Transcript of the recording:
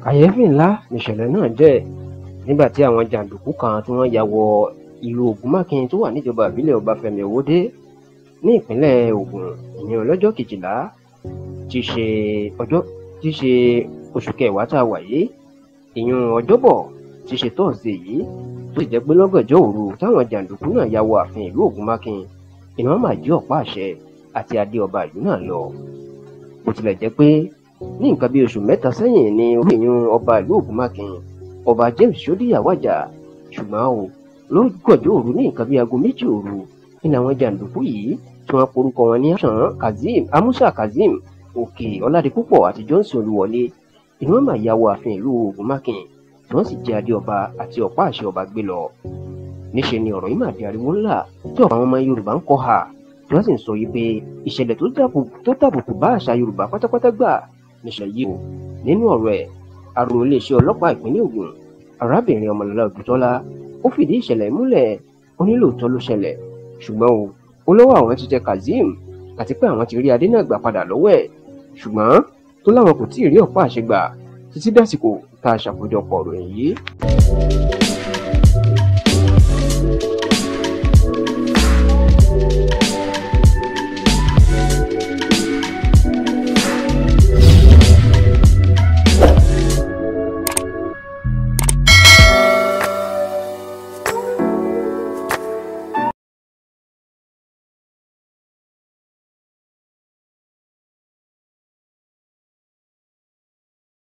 Kàyééfì ńlá nìṣẹ̀lẹ̀ náà jẹ́ nígbà tí àwọn jàǹdùkú kan tí wọ́n ya wọ ìlú Ògúnmákin tó wà níjọba ìbílẹ̀ Ọbáfẹ́mi Ọwọ́dé ní ìpínlẹ̀ Ògùn, ìyẹn lọ́jọ́ 12 tí í ṣe ọjọ́ tí í ṣe oṣù kẹwàá tá a wà yìí, ìyẹn Ọjọ́bọ̀ tí í ṣe Tọ́sídẹ̀ẹ́ yìí, tó sì jẹ́ pé lọ́gànjọ́ òru táwọn jàǹdùkú náà ya wọ ààfin ìlú Ògúnmákin, ìná máa jí ọ̀pá àṣẹ àti adé ọba ìlú náà lọ. Bó tilẹ̀ jẹ́ pé ní nǹkan bíi oṣù 3 sẹ́yìn ni olóyún ọba ìlú Ògúnmákin, ọba James Ṣódíyà wàjà, ṣùgbọ́n o lọ́gànjọ́ òru ní nǹkan bíi aago 2 òru ní àwọn jàǹdùkú yìí tí wọ́n porúkọ wọn ní Kazeem Amusa Kazeem Òkè Ọládipúpọ̀ àti Johnson Olúwọlé, ìní wọ́n máa ya wọ ààfin ìlú Ògúnmákin tí wọ́n sì jẹ́ adé ọba àti ọ̀pá àṣẹ ọba gbé lọ. Níṣe ni ọ̀rọ̀ yìí máa di ariwo ńlá tí ọ̀pọ̀ àwọn ọmọ Yorùbá ń kọ́ ha, tí wọ́n sì ń sọ yìí pé ìṣẹ̀lẹ̀ tó tàbùkù bá àṣà Yorùbá pátápátá gbà níṣẹ̀lẹ̀ yìí o. Nínú ọ̀rọ̀ ẹ̀, aró iléeṣẹ́ ọlọ́pàá ìpínlẹ̀ Ògùn, arábìnrin Ọmọlọ́lá Odùtọ́lá, ó fìdí ìṣẹ̀lẹ̀ múlẹ̀. Ó ní lóòótọ́ ló ṣẹlẹ̀, ṣùgbọ́n o ó lọ́wọ́ àwọn ti tẹ Kazeem àti pé àwọn ti rí adé náà gbà padà lọ́wọ́ ẹ̀, ṣùgbọ́n tó láwọn kò tíì rí ọ̀pá àṣẹ gbà títí dásìkò tá a ṣàkójọpọ̀ ìròyìn yìí.